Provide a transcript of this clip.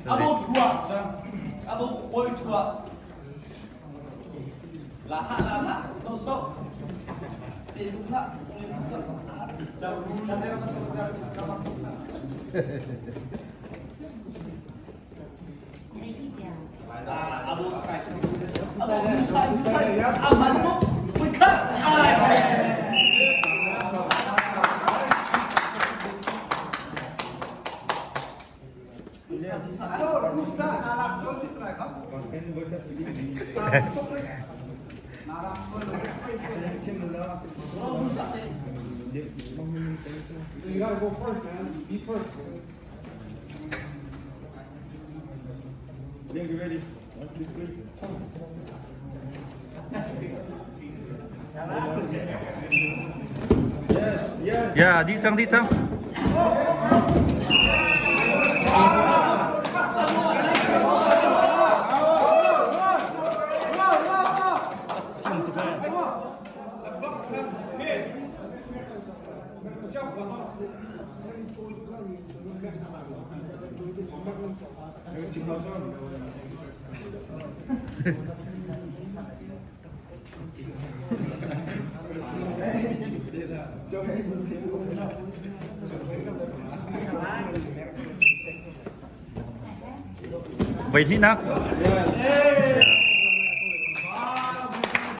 Abo thua. Abo koi thua. La ha la la to so. Te lu la You gotta go first, man. Be first. Then get ready. One, two, three. Yes, yes. Ya, di cang di cang. Voi hnihnak.